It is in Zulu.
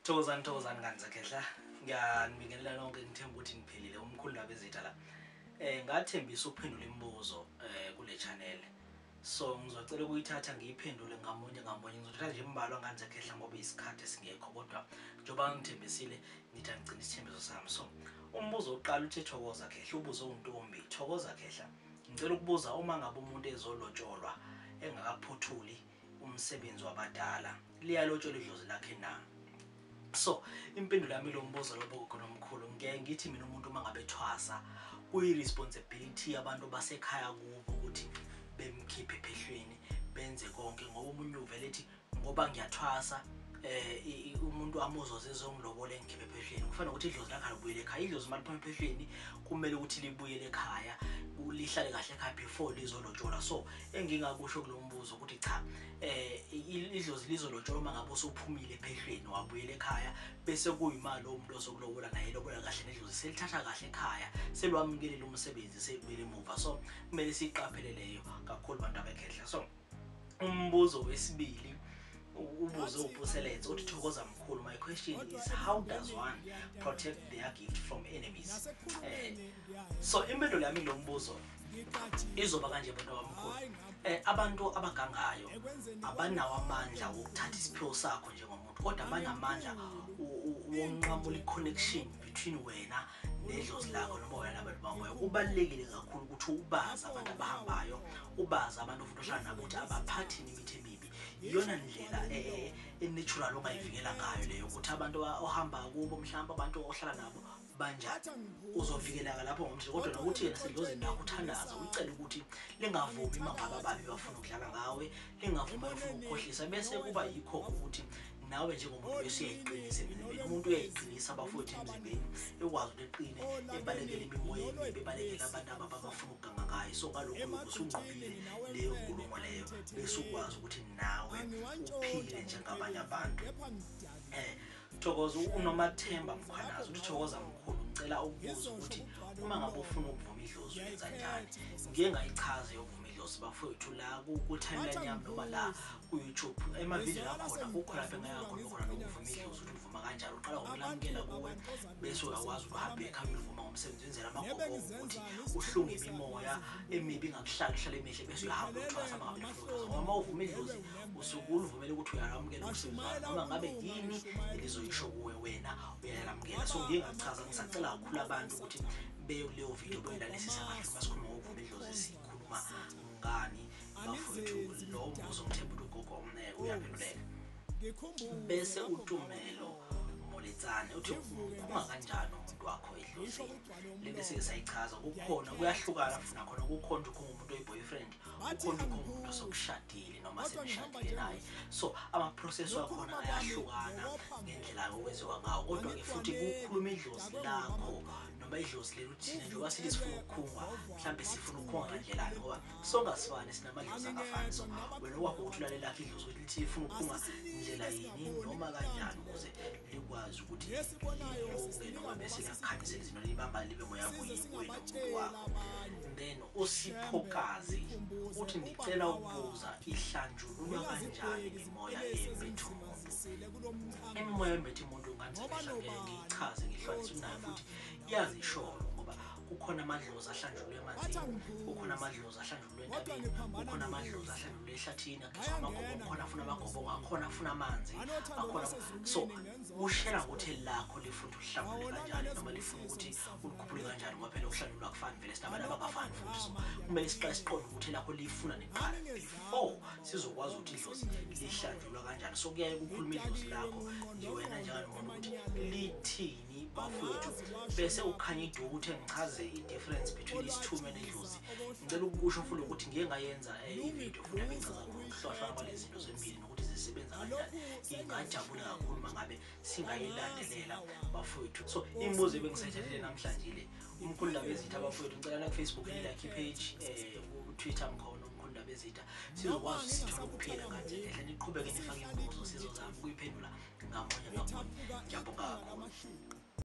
Thokozani, thokozani ngane zakhehla. Ngiyanibingelela nonke, ngithemba ukuthi niphilile. Umkhulu Ndabezitha la. Ngathembisa ukuphendula imibuzo kule channel. So ngizocela ukuyithatha ngiyiphendule ngamunye ngamunye. Ngizothatha nje imbalwa ngane zakhehla ngoba isikhathi esingekho, kodwa njengoba ngithembisile ngithi angigcine isithembiso sami. So umbuzo oqala uthi thokoza khehla, ubuzo untombi. Thokoza khehla. Ngicela ukubuza, uma ngabe umuntu ezolotsholwa engakaphothuli umsebenzi wabadala, liyalotsholwa idlozi lakhe na? So impendulo yami lo mbuzo lo bogogo nomkhulu, ngeke ngithi mina umuntu uma ngabe thwasa kuyi-responsibility yabantu basekhaya kubo ukuthi bemkhiphe ephehlweni, benze konke, ngoba omunye uvele ethi ngoba ngiyathwasa umuntu amuzoze ezongilobola engikhiphe ephehlweni. Kufanele ukuthi idlozi lakhe alibuyele ekhaya. Idlozi uma liphuma ephehlweni kumele ukuthi libuyele ekhaya, lihlale kahle ekhaya before lizolotsholwa. So engingakusho kulo mbuzo ukuthi cha, idlozi lizolotsholwa uma ngabe usuphumile ephehlweni wabuyela ekhaya, bese kuyimali lo muntu ozokulobola naye elobola kahle nedlozi selithatha kahle ekhaya, selwamukelile umsebenzi, selibuyele emuva. So kumele siyiqaphele leyo kakhulu bantu abekhehla. So umbuzo wesibili ubuze uPuseletso uthi thokoza mkhulu, my question is how does one protect their gift from enemies? So impendulo yami lo mbuzo izoba kanje bantu abamkhulu. Abantu abagangayo abanawo amandla wokuthatha isiphiwo sakho njengomuntu, kodwa banamandla wonqamula i-connection between wena nedlozi lakho noma wena nabantu bamoya. Kubalulekile kakhulu ukuthi ubazi abantu abahambayo, ubazi abantu futhi ohlala nabo ukuthi abaphathini imithi emibi. Iyona ndlela e-natural ongayivikela ngayo leyo, ukuthi abantu ohamba kubo mhlawumbe abantu ohlala nabo banjani, uzovikeleka lapho ngomthetho. Kodwa nokuthi yena sedlozini lakho uthandaza ucele ukuthi lingavumi uma ngabe ababi bafuna ukudlala ngawe, lingavumi bafuna ukukhohlisa, bese kuba yikho ukuthi nawe njengomuntu bese uyayiqinisa emzimbeni. Umuntu uyayiqinisa abafowethu emzimbeni, ekwazi ukuthi eqine, ebalekele imimoya emibi, ebalekele abantu abafuna ukuganga ngayo. So ngalokho usunqobile leyo nkulumo leyo, bese ukwazi ukuthi nawe uphile njengabanye abantu. Thokoza uNomathemba Mkhwanazi uthi thokoza mkhulu, ngicela ukubuza ukuthi uma ngabe ufuna ukuvuma idlozi uyenza njani? Ngiye ngayichaza yokuvuma idlozi bafowethu la ku-timeline yami noma la ku-YouTube emavideo akhona, kukhona lapho engayakhona khona nokuvuma idlozi ukuthi uvuma kanjani. Uqala ngokulamukela kuwe, bese uyakwazi ukuhamba ekhaya uyolivuma ngomsebenzi, wenzela amagobongo ukuthi uhlunge imimoya emibi ingakuhlali, uhlale emihle, bese uyahamba uyothwasa uma ngabe ufuna ukuthwasa. Ngoba uma uvuma idlozi usuke ulivumele ukuthi uyalamukela umsebenzi wakho, noma ngabe yini elizoyisho kuwe wena uyalamukela. So ngiye ngachaza, ngisacela kakhulu abantu ukuthi beye kuleyo video beyoyilalesisa kahle uma sikhuluma ngokuvuma idlozi sikhuluma ngani bafowethu. Lo mbuzo ngithemba ukuthi ugogo uyaphenduleka. Bese uTumelo Moletsane uthi ukhunga kanjani umuntu wakho edlozini? Lento esike sayichaza, kukhona kuyahlukana futhi nakhona kukhona ukhunga umuntu oyi-boyfriend, kukhona ukhunga umuntu osokushadile noma senishadile naye. So ama-process wakhona ayahlukana ngendlela okwenziwa ngawo, kodwa-ke futhi kukhuluma idlozi lakho noma idlozi lelu thina njengoba sithi sifuna ukukhungwa, mhlawumbe sifuna ukukhunga ngandlelani, ngoba sonke asifani, sinamadlozi angafani. So wena okwakho ukuthi ulalele lakho idlozi ukuthi lithi lifuna ukukhunga ndlela yini noma kanjani, ukuze likwazi ukuthi lilunge noma bese liyakukhanyisela izinto, libamba libe moya kuye nomuntu wakho. Then uSiphokazi uthi ngicela ukubuza, ihlanjululwa kanjani imimoya embethe umuntu? Imimoya embethe umuntu nganzekehla ngeke ngiyichaze ngihlukanise unayo futhi iyazisholo, ngoba kukhona amadlozi ahlanjululwe emanzini, kukhona amadlozi ahlanjululwe entabeni, kukhona amadlozi ahlanjululwe ehlathini, agezwa amagobongo, khona afuna amagobongo, akhona afuna amanzi, akhona. So kushela ukuthi elakho lifuna ukuthi uhlambulule kanjani noma lifuna ukuthi ulikhuphule kanjani, ngoba phela ukuhlanjululwa akufani vele, sinabantu abangafani futhi. So kumele siqale siqonde ukuthi elakho lifuna neqala before sizokwazi ukuthi idlozi lihlanjulwa kanjani. So kuyaye kukhuluma idlozi lakho nje wena njenganomuntu ukuthi lithini bafowethu, bese ukhanya iduku ukuthi ngichaze i-difference between isithunywa nedlozi. Ngicela ukukusho futhi ukuthi ngiye ngayenza i-video futhi abichaza khona ukuhlohlwa kwalezi zinto zombili nokuthi zisebenza kanjani. Ngingajabula kakhulu uma ngabe singayilandelela bafowethu. So imibuzo ebengisayithathile namhlanje le, umkhulu Ndabezitha bafowethu, ngicela la ku-Facebook ni-like i-page, ku-Twitter ngikhona umkhulu Ndabezitha, sizokwazi sithole ukuphila kanje ngehle. Niqhubeke nifake imibuzo, sizozama ukuyiphendula ngamunye ngamunye. Ngiyabonga kakhulu.